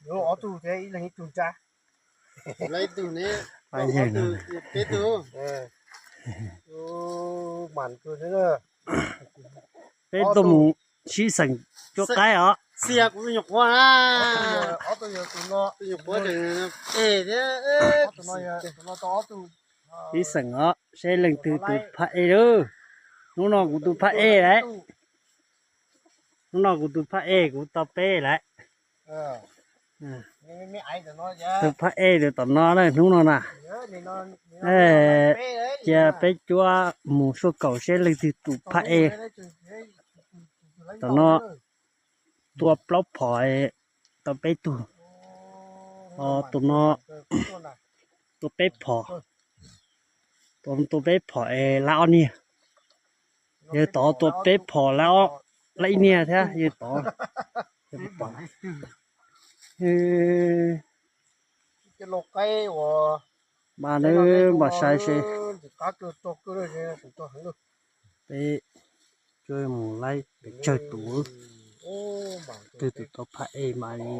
Ob tug thiab ib leeg ib tug ntsa. Peb tug. Peb tuaj mus sib xeem cuab qaib os. Sib xeem os, seb leej twg tus phaj ej lawm. Hnub no kuv tus phaj ej lawm. Hnub no kuv tus phaj ej kuv tau peb lawm. Tus phaj ej tus tom no na, hnub no na. Cia peb cuab mus suaj kaum seb leej twg tus phaj ej. Tom no tua plaub phom tau peb tug. Tus no tua peb phom. Tua peb phom es lab ob niag. Yawg tod tua peb phom lab ib niag thiab yawg tod. Mas nws npam sai seb peb cuab mus laib pes tsawg tus, twg tus tau phaj ej mas li.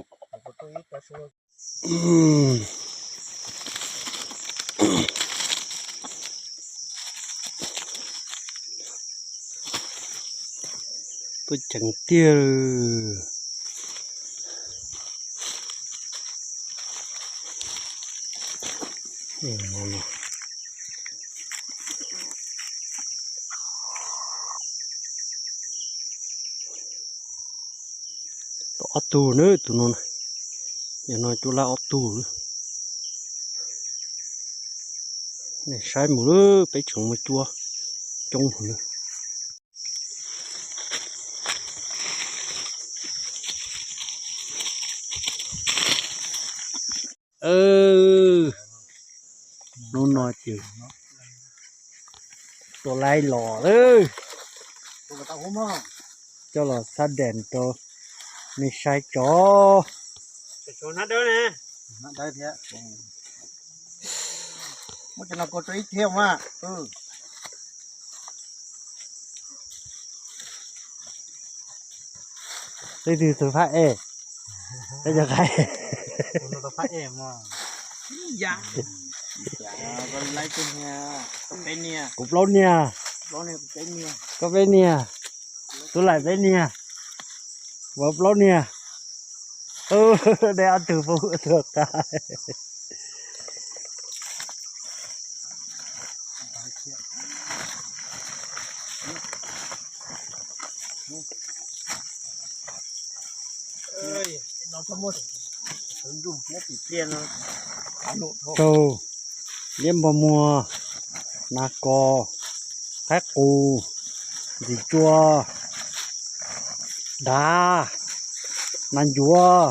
Tuaj ceev tiag. Tau ob tug na tus no na. Yog no cuab lab ob tug. Nej saib mus lawm, peb tseem muaj cuab coob heev na. Hnub no ces tua laib los lawm. Coj los xab dees rau nej saib tso. Leej twg tus phaj ej? Peb cov qaib. Kuv plaub niag. Koj peb niag. Tub Laim peb niag. Vauv plaub niag. Nej ob tug pub tuag tas. Raug, liab npog muag, nas kos, qaib qus, ntxim tsua, dav, nas ncuav.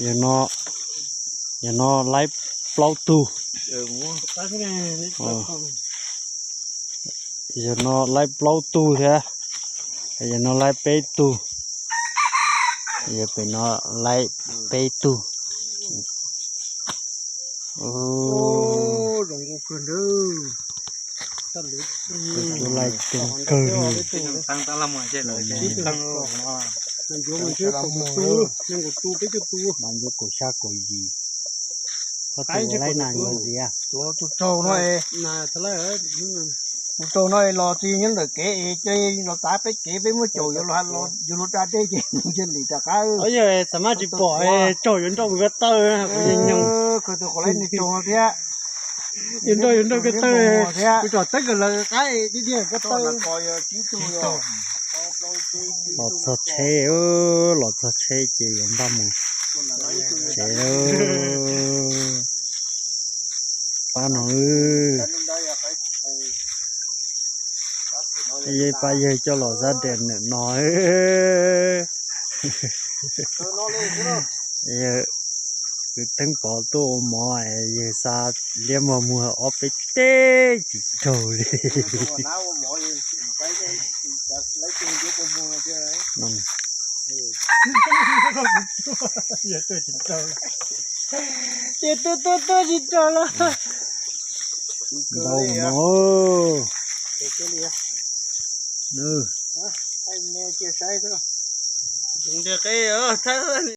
Yog no, yog no laib plaub tug. Yog no laib plaub tug thiab. Yog no laib peb tug. Yog pem no laib peb tug. Laib coob kawg li. Mas ncuav kaum xya kaum yim. Koj tus laib nas ncuav ntxiv. Tus raug no, tus raug no los txij nyob ntawm kev es los txav peb kev, peb muab caum yuav luag da dej ces nws cia li rov qab. Yog xam maj tsis pom, raug yuav nrauj kuv ko taw, kuv yeej nyoog. Kawg tus qhov laib nws raug no thiab. Yuav nrauj yuav nrauj ko taw, kuv tsom teeb kom lawv qab tiag tiag ko taw. Los txog tsheb, los txog tsheb ces yuav npaj mus tsev. Pab no, pab yawg coj los xab dees ntawm no. Kwv Teeb Pov tuaj ua mov, yawg xa liab npog muag ob peb teg tsis raug li. Ces tuaj tuaj tuaj tsis raug los. Ntau no. Cia saib xwb. Nteg qe, thab